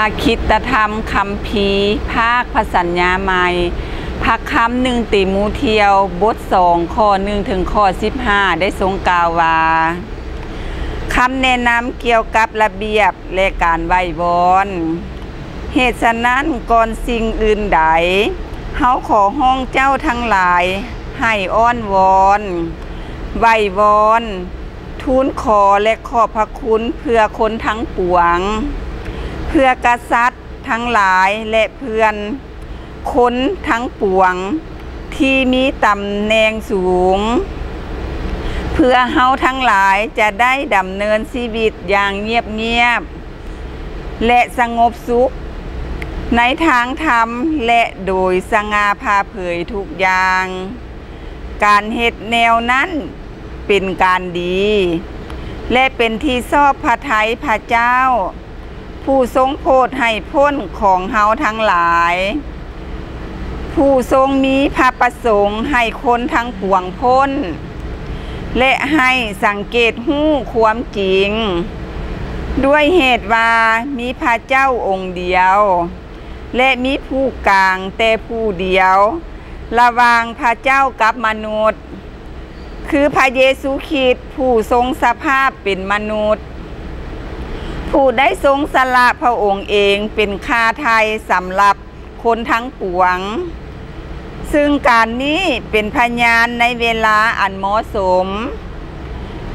ອາ ຄິດຕະທຳຄຳພີ ພາກພະສັນຍາໃໝ່ ພະຄຳ ໜຶ່ງ ຕີໂມທຽວ ບົດ ສອງ ຂໍ້ ໜຶ່ງ ເຖິງ ຂໍ້ ສິບຫ້າ ໄດ້ຊົງກ່າວວ່າ ຄຳແນະນຳກ່ຽວກັບລະບຽບ ແລະ ການໄຫວ້ວອນ. ເຫດສະນັ້ນ, ກ່ອນສິ່ງອື່ນໃດ, ເຮົາຂໍຮ້ອງເຈົ້າທັງຫຼາຍໃຫ້ອ້ອນວອນ, ໄຫວ້ວອນ, ທູນຂໍ ແລະ ຂອບພະຄຸນເພື່ອຄົນທັງປວງ, ເພື່ອກະສັດທັງຫຼາຍ ແລະ ເພື່ອນຄົນທັງປວງທີ່ມີຕຳແໜ່ງສູງ, ເພື່ອເຮົາທັງຫຼາຍຈະໄດ້ດຳເນີນຊີວິດຢ່າງງຽບໆ ແລະ ສະຫງົບສຸກໃນທາງທຳ ແລະ ໂດຍສະຫງ່າຜ່າເຜີຍທຸກຢ່າງ. ການເຮັດແນວນັ້ນເປັນການດີ ແລະ ເປັນທີ່ຊອບພະໄທພະເຈົ້າ, ຜູ້ຊົງໂຜດໃຫ້ພົ້ນຂອງເຮົາທັງຫຼາຍ, ຜູ້ຊົງມີພະປະສົງໃຫ້ຄົນທັງປວງພົ້ນ ແລະ ໃຫ້ສັງເກດຮູ້ຄວາມຈິງ, ດ້ວຍເຫດວ່າມີພະເຈົ້າອົງດຽວ ແລະ ມີຜູ້ກາງແຕ່ຜູ້ດຽວ ລະຫວ່າງພະເຈົ້າກັບມະນຸດ, ຄືພະເຢຊູຄຣິດ ຜູ້ຊົງສະພາບເປັນມະນຸດ, ຜູ້ໄດ້ຊົງສະຫຼະພະອົງເອງເປັນຄ່າໄຖ່ສຳລັບຄົນທັງປວງ. ຊຶ່ງການນີ້ເປັນພະຍານໃນເວລາອັນເໝາະສົມ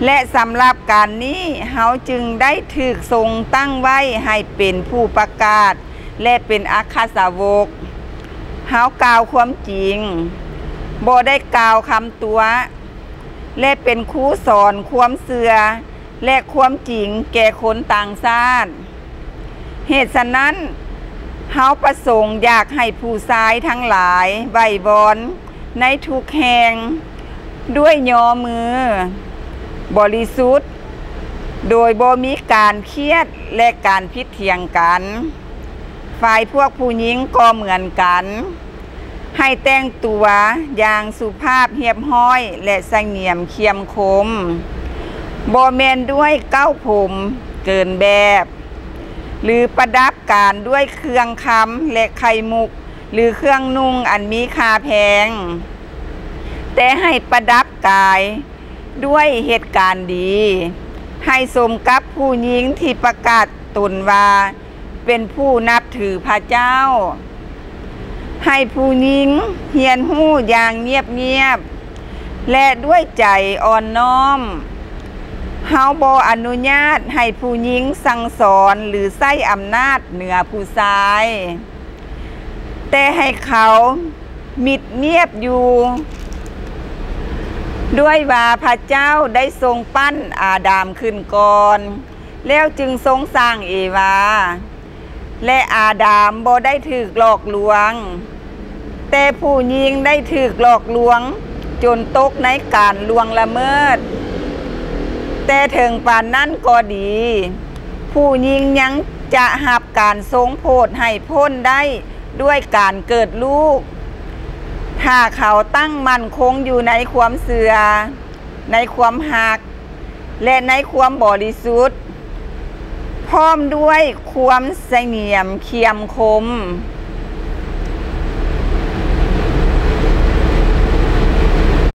ແລະ ສຳລັບການນີ້ເຮົາຈຶ່ງໄດ້ຖືກຊົງຕັ້ງໄວ້ໃຫ້ເປັນຜູ້ປະກາດ ແລະ ເປັນອັກຄະສາວົກ. ເຮົາກ່າວຄວາມຈິງ, ບໍ່ໄດ້ກ່າວຄຳຕົວະ, ແລະ ເປັນຄູສອນຄວາມເຊື່ອ ແລະ ຄວາມຈິງແກ່ຄົນຕ່າງຊາດ. ເຫດສະນັ້ນ, ເຮົາປະສົງຢາກໃຫ້ຜູ້ຊາຍທັງຫຼາຍໄຫວ້ວອນໃນທຸກແຫ່ງ ດ້ວຍຍໍມືບໍລິສຸດ, ໂດຍບໍ່ມີການຄຽດ ແລະ ການຜິດຖຽງກັນ. ຝ່າຍພວກຜູ້ຍິງກໍເໝືອນກັນ, ໃຫ້ແຕ່ງຕົວຢ່າງສຸພາບຮຽບຮ້ອຍ ແລະ ສະຫງຽມຄຽມຄົມ, ບໍ່ແມ່ນດ້ວຍເກົ້າຜົມເກີນແບບ, ຫຼື ປະດັບການດ້ວຍເຄື່ອງຄຳ ແລະ ໄຂ່ມຸກ ຫຼື ເຄື່ອງນຸ່ງອັນມີຄ່າແພງ, ແຕ່ໃຫ້ປະດັບກາຍດ້ວຍເຫດການດີ, ໃຫ້ສົມກັບຜູ້ຍິງທີ່ປະກາດຕົນວ່າ ເປັນຜູ້ນັບຖືພະເຈົ້າ. ໃຫ້ຜູ້ຍິງຮຽນຮູ້ຢ່າງງຽບໆ ແລະ ດ້ວຍໃຈອ່ອນນ້ອມ. ເຮົາບໍ່ອະນຸຍາດໃຫ້ຜູ້ຍິງສັ່ງສອນ ຫຼື ໃຊ້ອຳນາດເໜືອຜູ້ຊາຍ, ແຕ່ໃຫ້ເຂົາມິດງຽບຢູ່, ດ້ວຍວ່າພະເຈົ້າໄດ້ຊົງປັ້ນອາດາມຂຶ້ນກ່ອນ, ແລ້ວຈຶ່ງຊົງສ້າງເອວາ, ແລະ ອາດາມບໍ່ໄດ້ຖືກຫຼອກລວງ, ແຕ່ຜູ້ຍິງໄດ້ຖືກຫຼອກລວງຈົນຕົກໃນການລ່ວງລະເມີດ. ແຕ່ເຖິງປານນັ້ນກໍດີ, ຜູ້ຍິງຍັງຈະຮັບການຊົງໂຜດໃຫ້ພົ້ນໄດ້ດ້ວຍການເກີດລູກ, ຖ້າເຂົາຕັ້ງໝັ້ນຄົງຢູ່ໃນຄວາມເຊື່ອ, ໃນຄວາມຮັກ ແລະ ໃນຄວາມບໍລິສຸດ, ພ້ອມດ້ວຍຄວາມສະຫງຽມຄຽມຄົມ.